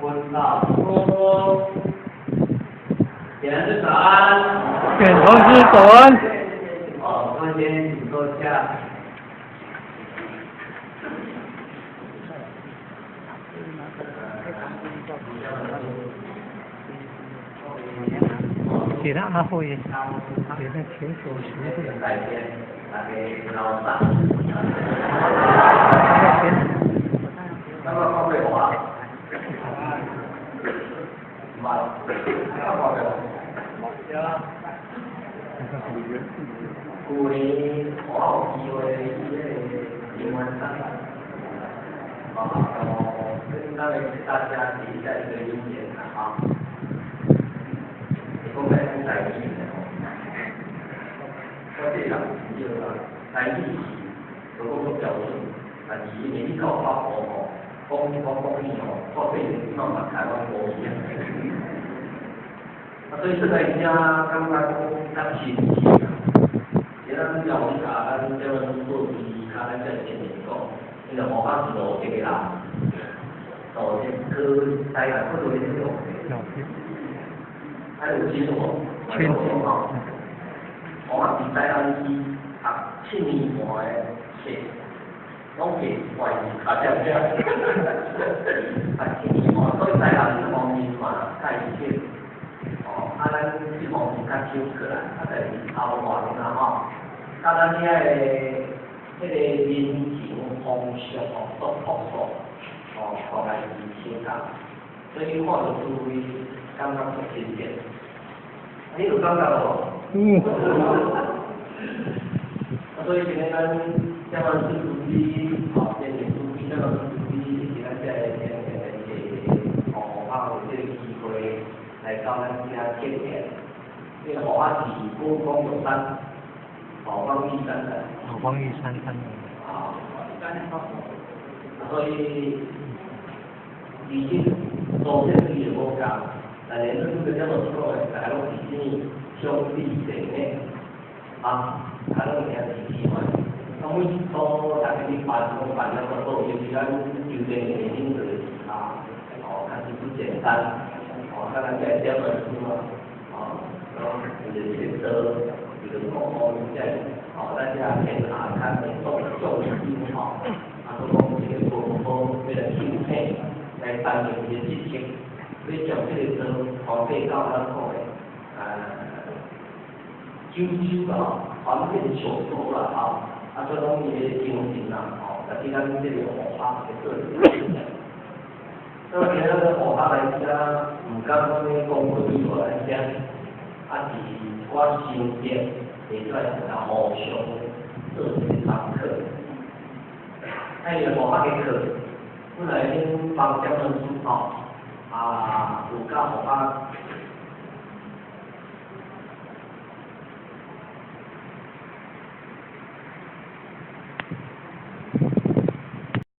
昏倒。简师早安。简同事早安。哦，各位先请坐下。给他阿辉，给他前手学会。大家老早。刚刚讲过话。唔係，啱講嘅。對啊。舊年我有機會去彼个台灣山，啊，跟那個大家提一下一個意見啦，啊。你講來講台語的吼，我這人對啦，台語是無講足標準，但是因為你到北部吼，講我講語吼，我變成這馬嘛台灣國語啊。啊，所以出來遮感覺講較親切啦。其實咱老人家，咱這樣做司較咱這前面講，因為我較是羅籍的人，羅籍去台南去做這個。還有記錄無？清楚。我佇台南市讀7年半的冊，攏計懷疑卡對不對？讀七年半，所以台南這方面嘛較會曉。哦，啊，咱這方面較少過來，啊，但是頭大爾吼，甲咱遐个彼个民情風俗吼，足樸素，哦，看來是相仝，所以看著諸位感覺足親切。你有感覺無？嗯。啊，所以今日咱這番主持，吼，電視主持，這番主持是咱這個天天的一個吼，學有這個機會來到咱遮見面。這個我是寶光玉山，寶光玉山的。寶光玉山山。啊，所以，其實組織雖然無仝，但是咱這個這麼做的，大家攏是啥物兄弟姐妹，啊，啊，攏是兄弟姊妹。啊，每一組大家去辦，攏辦了個多，尤其咱舊電的領導啊，哦，較實不簡單，哦，啊，咱這這本書啊，哦，講就是這個道，就是講哦，這哦，咱這天下較會重重心吼，啊，閣講這個文化為了慶慶來擔任這個職責，要將這個道傳遞到咱講的，九州啦，傳遍九州啦，吼，啊，所以講伊个精神啦，吼，啊，佇咱這個護法來做一個分享。那麼今日咱護法來遮，毋敢講咧講國語來遮，啊是一寡心得，會使來互相做一個參考。啊，因為護法的課，本來恁幫講本書吼，啊，有教護法